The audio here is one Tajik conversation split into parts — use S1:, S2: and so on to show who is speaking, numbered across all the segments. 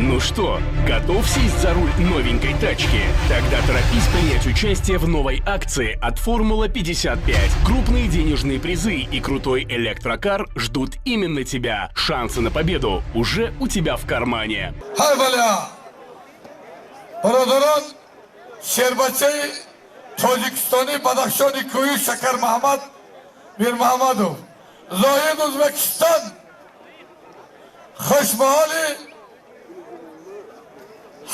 S1: Ну что, готов сесть за руль новенькой тачки? Тогда торопись принять участие в новой акции от «Формула-55». Крупные денежные призы и крутой электрокар ждут именно тебя. Шансы на победу уже у тебя в кармане.
S2: Ҳай баля! Бародарон, шербачаи тоҷикистонӣ, Бадахшони кӯҳи, Шакар Маҳмад Мирмаҳмадов, Зоҳид, Ӯзбекистон. Хушбаҳоли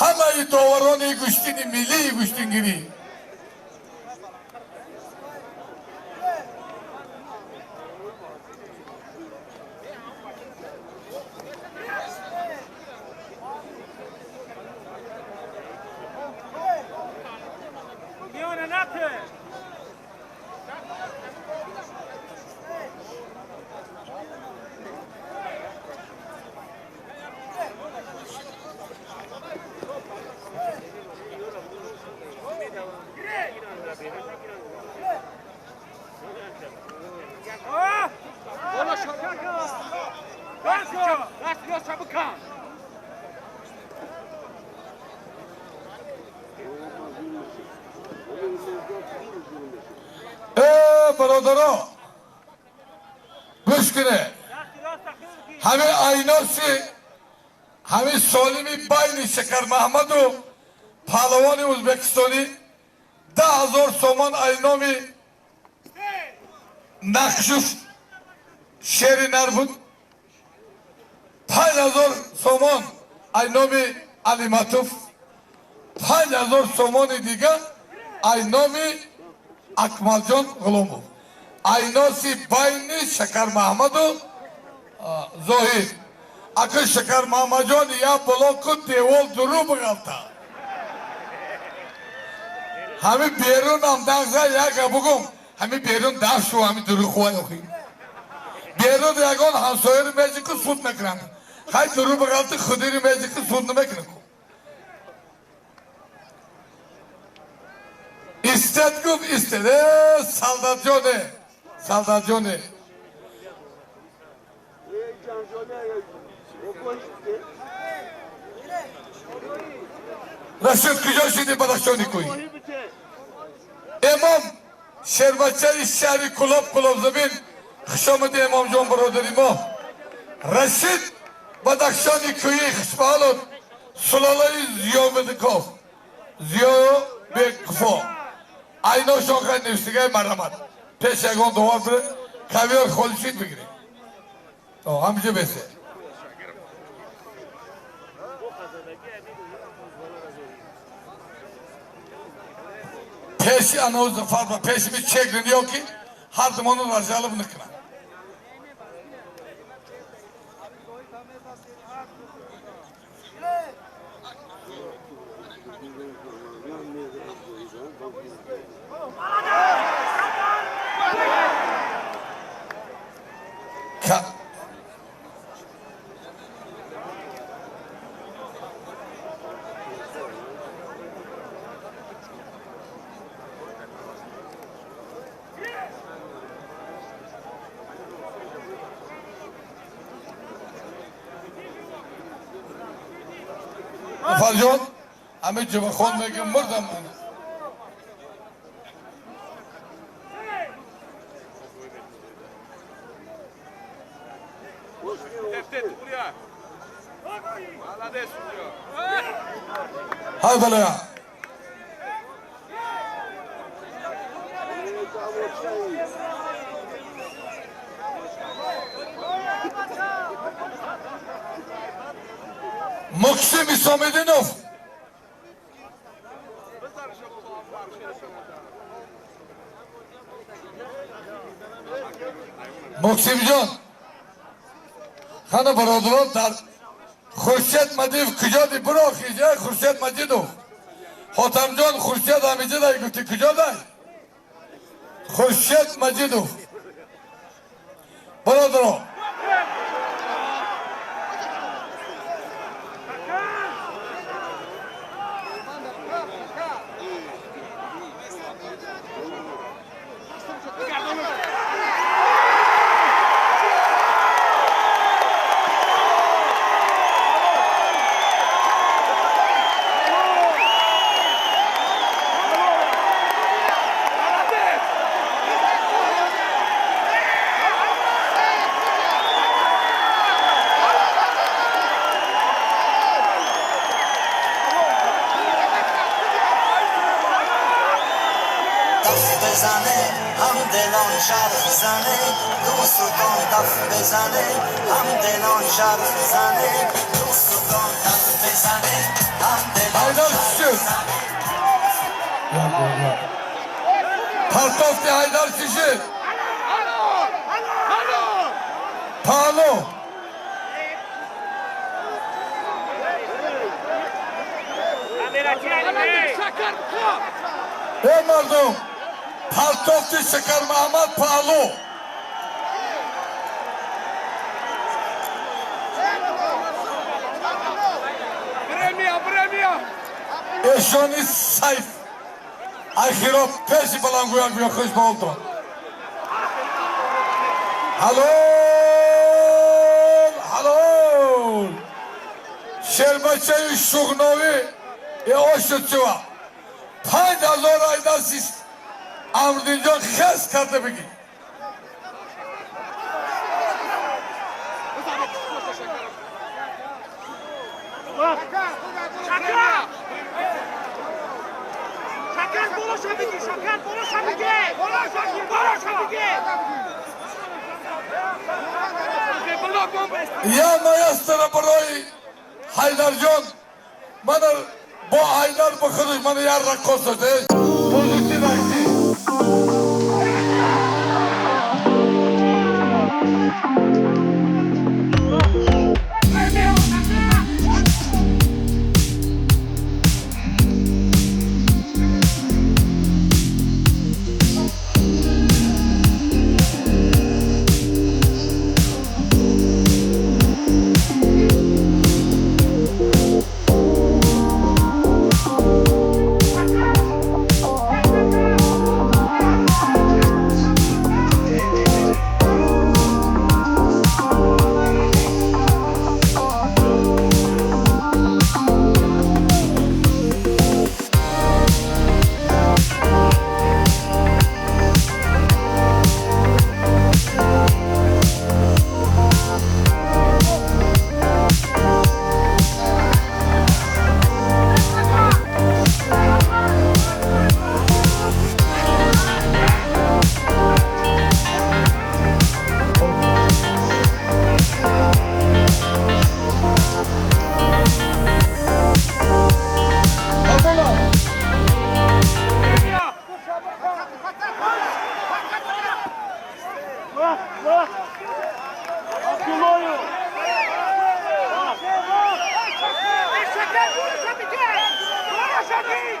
S2: ҳамаи доварони гӯштини миллии гӯштингирӣ. Э, бародаро, гӯш куне, ҳамин айноси ҳамин солими байни Шакармаҳмаду паҳлавони ӯзбекистонӣ 10 000 сомон айноми нақшу шери нар буд, 5000 сомон айноми Алиматов, 5000 сомони дига айноми Акмалҷон Ғуломов. Айноси байни Шакармаҳмаду Зоҳид. Ака Шакармаҳмаҷон, я блоку девол дуру биғалта, ҳами берунам дағза яка бугум, ҳами берун дашу ҳами дуру хувай. Охи, берун ягон ҳамсояро меҷику суд мекунанд. Хай, дуру биғалти, худиро меҷику суд намекунад. Истед гуфт, истед. Э, солдатҷоне, солдатҷоне. Рашид, куҷо шиди, Бадахшони кӯҳӣ? Эмом, шербачаи шаҳри Кулоб, Кулобзамин, хушомади, Эмомҷон, бародари мо. Рашид, Бадахшони кӯҳӣ, хушбаҳолот, сулолаи Зиёбедиков, Зиёбекфо. Айношон хай нависигай, марамат. Пеш ягон довар бире, ковёр холишид бигиред. То ҳамҷо бесе. Пеши анау Зафар ба пеши ми чек ниё ки ҳар думону разялов накунад. Зафарҷон, ҳами Ҷумахон мегӯ, мурдам ман.
S3: Молодец,
S2: Ҳай балая. Муксим Исомидинов. Муксимҷон, хана, бародарон, дар Хуршед Мадиев куҷоди? Биро хиҷа, Хуршед Маҷидов. Хотамҷон, Хуршед ҳамиҷадай гуфти, куҷодай Хуршед Маҷидов, бародарон?
S3: بزنه، هم دلان شرف زنه، دوستان دف بزنه، هم دلان شرف زنه، دوستان دف بزنه، هم دلان
S2: Haydar Şişi. Partofti Haydar Şişi. Pahalı. Ey мардум, партофти Шакар Маҳаммад паҳлу. Эшони сайф ахиро пеши баландгӯяк биё, хуш ба ҳолтон. Ҳалол, ҳалол. Шербачаи шуғновӣ е ошуд шува. 5000 айдасис Амрдинҷон хес карда бигӣ.
S4: Шакар, болоша бигӣ, Шакар, болоша бигӣ, болоша бигӣ.
S2: Я маястара барои Ҳайдарҷон, мана бо Ҳайдар ба худаш мана як раққос дошта. Позитив акси. Ҳамола.
S4: Шакар, болоша бигӣ, болоша бигӣ.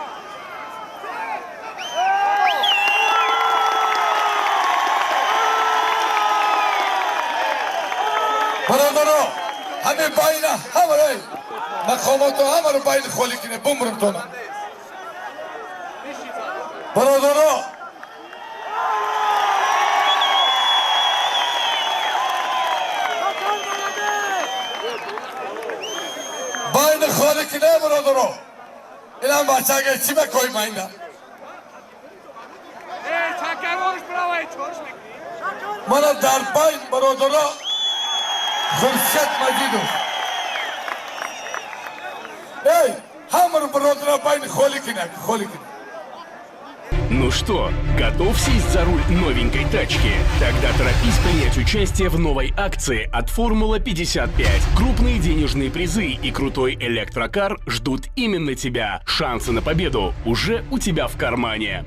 S2: Бародаро, ҳамин байна ҳамаро мақомото ҳамаро байни холӣ кине, бумрим тона. Бародаро, байни холӣ кине, бародаро, инам бачага чӣ мекои майна? Мана дар байн, бародаро, Хуршед Маҷидов. Эй, ҳамаро, бародаро, байни холӣ кине, холӣ кине.
S1: Ну что, готов сесть за руль новенькой тачки? Тогда торопись принять участие в новой акции от Формула 55. Крупные денежные призы и крутой электрокар ждут именно тебя. Шансы на победу уже у тебя в кармане.